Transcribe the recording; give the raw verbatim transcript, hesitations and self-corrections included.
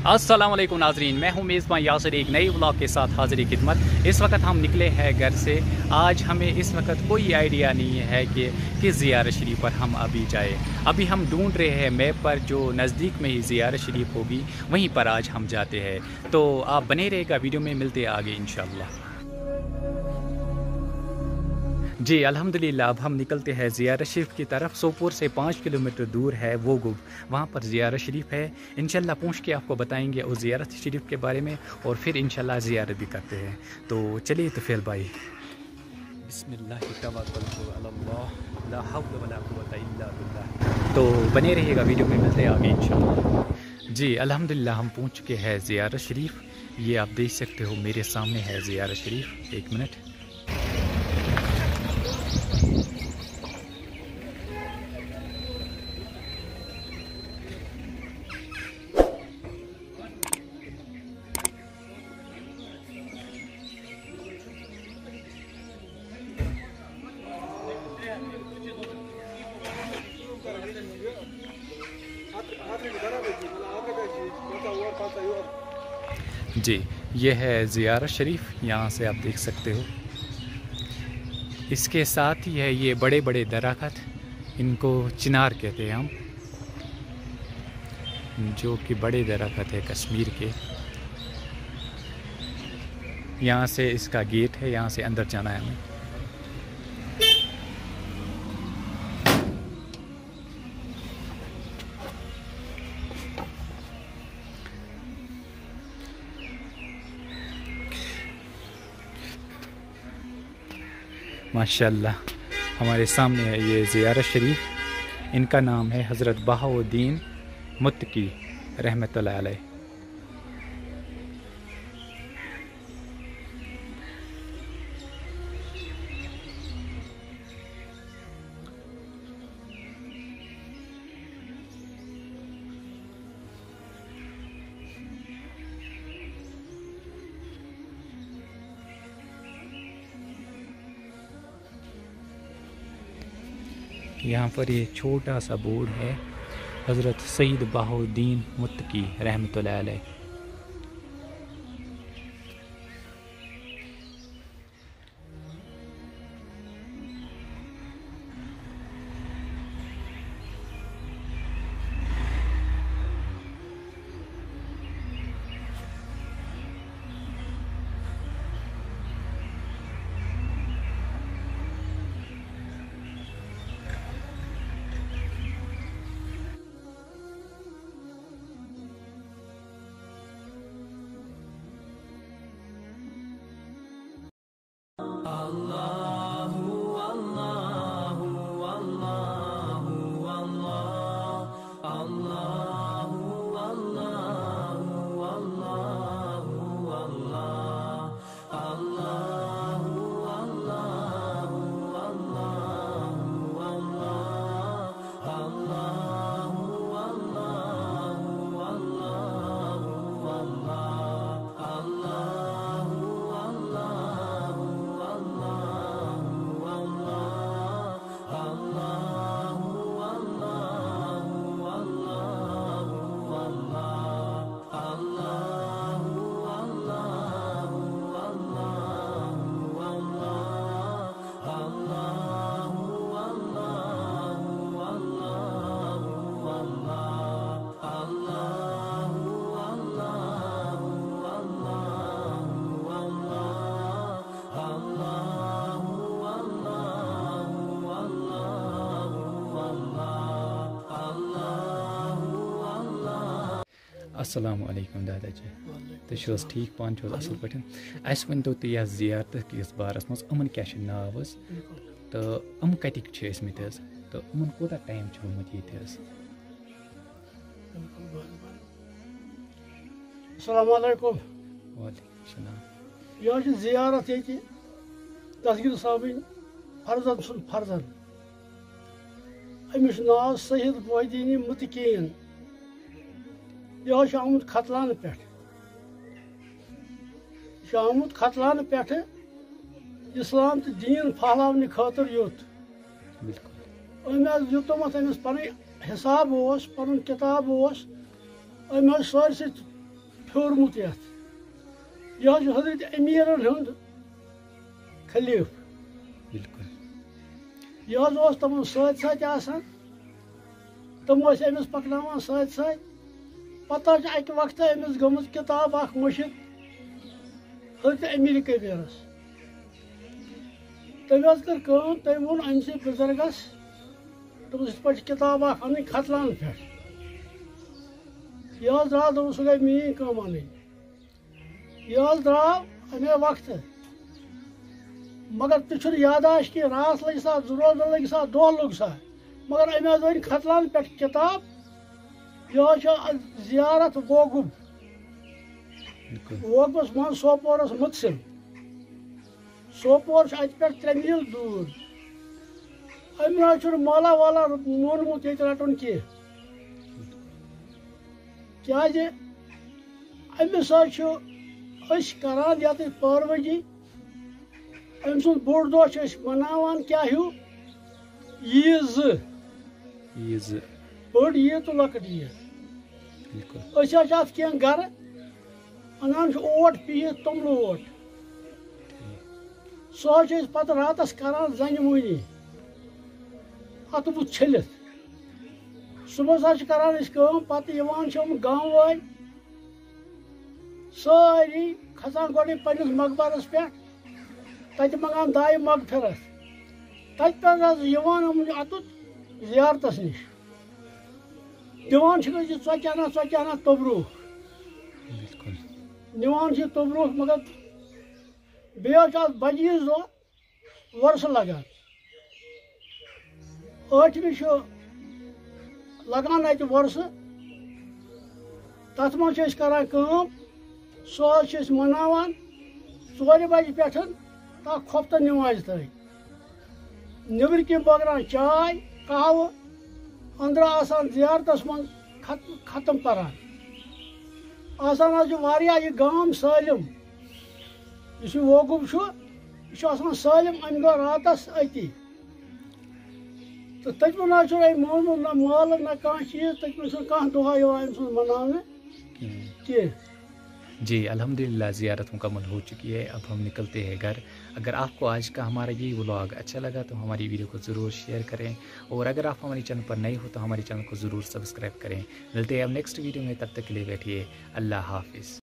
السلام علیکم ناظرین، میں ہوں میزبان یاسر ایک نئے ولاگ کے ساتھ حاضر خدمت۔ اس وقت ہم نکلے ہیں گھر سے۔ آج ہمیں اس وقت کوئی آئیڈیا نہیں ہے کہ کس زیارت شریف پر ہم ابھی جائیں۔ ابھی ہم ڈھونڈ رہے ہیں میپ پر، جو نزدیک میں ہی زیارت شریف ہوگی، وہیں پر آج ہم جاتے ہیں۔ تو آپ بنے رہے گا ویڈیو میں، ملتے ہیں آگے انشاءاللہ۔ جی الحمدللہ، اب ہم نکلتے ہیں زیارت شریف کی طرف۔ سوپور سے پانچ کلومیٹر دور ہے وہ گو، وہاں پر زیارت شریف ہے۔ انشاءاللہ پہنچ کے آپ کو بتائیں گے اس زیارت شریف کے بارے میں، اور پھر انشاءاللہ زیارت بھی کرتے ہیں۔ تو چلیے تو پھر بھائی، بسم اللہ توکلت علی اللہ، لا حول ولا قوت الا باللہ۔ تو بنے رہیے گا ویڈیو میں، ملتے ہیں آگے انشاءاللہ۔ جی الحمدللہ، ہم پہنچ چکے ہیں زیارت شریف۔ یہ آپ دیکھ سکتے ہو، میرے سامنے ہے زیارت شریف۔ ایک منٹ۔ جی، یہ ہے زیارت شریف، یہاں سے آپ دیکھ سکتے ہو۔ اس کے ساتھ ہی ہے یہ بڑے بڑے درخت، ان کو چنار کہتے ہیں ہم، جو کہ بڑے درخت ہے کشمیر کے۔ یہاں سے اس کا گیٹ ہے، یہاں سے اندر جانا ہے ہمیں۔ ماشاءاللہ، ہمارے سامنے ہے یہ زیارت شریف۔ ان کا نام ہے حضرت بہاؤالدین متقی رحمۃ اللہ علیہ۔ یہاں پر یہ چھوٹا سا بورڈ ہے، حضرت سید بہاؤالدین متقی رحمۃ اللہ علیہ۔ السلام علیکم دادا جی، تُہۍ چھِو حظ ٹھیٖک؟ پانہٕ چھِو حظ اَصٕل پٲٹھۍ؟ اَسہِ ؤنۍ تو تُہۍ یَتھ زیارتہٕ کِس بارَس منٛز، یِمَن کیٛاہ چھِ ناو حظ؟ تہٕ یِم کَتِکۍ چھِ ٲسۍ مٕتۍ حظ؟ تہٕ یِمَن کوٗتاہ ٹایم چھُ گوٚمُت ییٚتہِ حظ؟ السلام علیکم۔ وعلیکم السلام۔ یہِ حظ چھِ زیارت ییٚتہِ دستگیر صٲبٕنۍ فرزند سُنٛد فرزند۔ أمِس چھُ ناو سید محی الدین متقین۔ یہِ حظ چھُ آمُت ختلانہٕ پٮ۪ٹھ۔ یہِ چھُ آمُت ختلانہٕ پٮ۪ٹھٕ اسلام تہٕ دیٖن پھہلاونہٕ خٲطرٕ یوٚت۔ بِلکُل۔ أمۍ حظ دیُتمَس، أمِس پَنٕنۍ حساب اوس، پَنُن کِتاب اوس، أمۍ حظ سٲرسٕے پھیورمُت یَتھ۔ یہِ حظ چھُ حضرت امیٖرَن ہُنٛد خلیٖفہٕ۔ بِلکُل۔ یہِ حظ اوس تِمَن سۭتۍ سۭتۍ آسان۔ تِم ٲسۍ أمِس پَکناوان سۭتۍ سۭتۍ۔ پَتہٕ حظ چھِ اَکہِ وقتہٕ أمِس گٔمٕژ کِتاب اَکھ مٔشِتھ حضرت امیٖر کبیٖرَس۔ تٔمۍ حظ کٔر کٲم، تٔمۍ ووٚن أمۍ سٕے بُزرگَس، دوٚپُس، "یِتھ پٲٹھۍ چھِ کِتاب اَکھ اَنٕنۍ ختلان پٮ۪ٹھ۔" یہِ حظ درٛاو، دوٚپُن، "سُہ گٔے میٛٲنۍ کٲم اَنٕنۍ۔" یہِ حظ درٛاو اَمے وقتہٕ۔ مگر تہِ چھُنہٕ یاداشت کینٛہہ، راتھ لٔگۍ سا، زٕ روزٕ لٔگۍ سا، دۄہ لوٚگ سا۔ مگر أمۍ حظ أنۍ ختلان پٮ۪ٹھ کِتاب۔ یہِ حظ چھُ زیارت ووگُب۔ بِلکُل۔ ووگبَس منٛز سوپورَس مُتسِل۔ سوپور چھُ اَتہِ پٮ۪ٹھ ترٛےٚ میٖل دوٗر۔ أمۍ نہ حظ چھُنہٕ مٲلا والا مونمُت ییٚتہِ رَٹُن کینٛہہ۔ کیٛازِ أمِس حظ چھُ أسۍ کَران یَتٕچ پٲروٲگی۔ أمۍ سُنٛد بوٚڑ دۄہ چھِ أسۍ مَناوان کیٛاہ ہیوٗ؟ عیٖد زٕ۔ عیٖد زٕ۔ بٔڑ عیٖد تہٕ لۄکٕٹ عیٖد۔ بِلکُل۔ أسۍ حظ چھِ اَتھ کینٛہہ گَرٕ اَنان چھِ اوٹ پیٖٹۍ توٚملہٕ اوٹ۔ سُہ حظ چھِ أسۍ پَتہٕ راتَس کَران زَنہِ مٔہنی اَتھٕ بُتھ چھٔلِتھ۔ صُبحَس حظ چھِ کَران أسۍ کٲم، پَتہٕ یِوان چھِ یِم گامہٕ وٲلۍ سٲری کھسان گۄڈَے پنٛنِس مقبرَس پٮ۪ٹھ، تَتہِ منٛگان دعایہِ مغفرت۔ تَتہِ پٮ۪ٹھ حظ یِوان یِم اَتُتھ زیارتَس نِش۔ دِوان چھِکھ أسۍ یہِ ژۄکہِ اَنان، ژۄکہِ اَنان توٚبروٗکھ۔ بِلکُل۔ نِوان چھِ توٚبروٗکھ، مگر بیٚیہِ حظ چھِ اَتھ بَجہِ عیٖذ دۄہ وۄرسہٕ لَگان۔ ٲٹھمہِ چھُ لَگان اَتہِ وۄرسہٕ۔ تَتھ منٛز چھِ أسۍ کَران کٲم، سُہ حظ چھِ أسۍ مَناوان ژورِ بَجہِ پٮ۪ٹھ تَتھ خۄفتَن نٮ۪مازِ تام۔ نیٚبٕرۍ کِنۍ بٲگراوان چاے، قہوٕ، أنٛدرٕ آسان زیارتَس منٛز خت-، ختم پَران۔ آسان حظ چھُ واریاہ یہِ گام سٲلِم، یُس یہِ ووگُب چھُ، یہِ چھُ آسان سٲلِم اَمہِ دۄہ راتَس أتی۔ تہٕ تٔتۍ منٛز حظ چھُنہٕ أمۍ مونمُت نہ مٲلہٕ نہ کانٛہہ چیٖز، تٔتۍ منٛز چھُنہٕ کانٛہہ دۄہَے یِوان أمۍ سُنٛد مَناونہٕ کِہیٖنۍ۔ کینٛہہ۔ जी, अल्हम्दुलिल्लाह, ज़ियारत मुकम्मल हो चुकी है। अब हम निकलते हैं घर। अगर आपको आज का हमारा ये व्लॉग अच्छा लगा तो हमारी वीडियो को ज़रूर शेयर करें, और अगर आप हमारे चैनल पर नए हो तो हमारे चैनल को ज़रूर सब्सक्राइब करें। मिलते हैं अब नेक्स्ट वीडियो में, तब तक के लिए बैठिए, अल्लाह हाफिज़।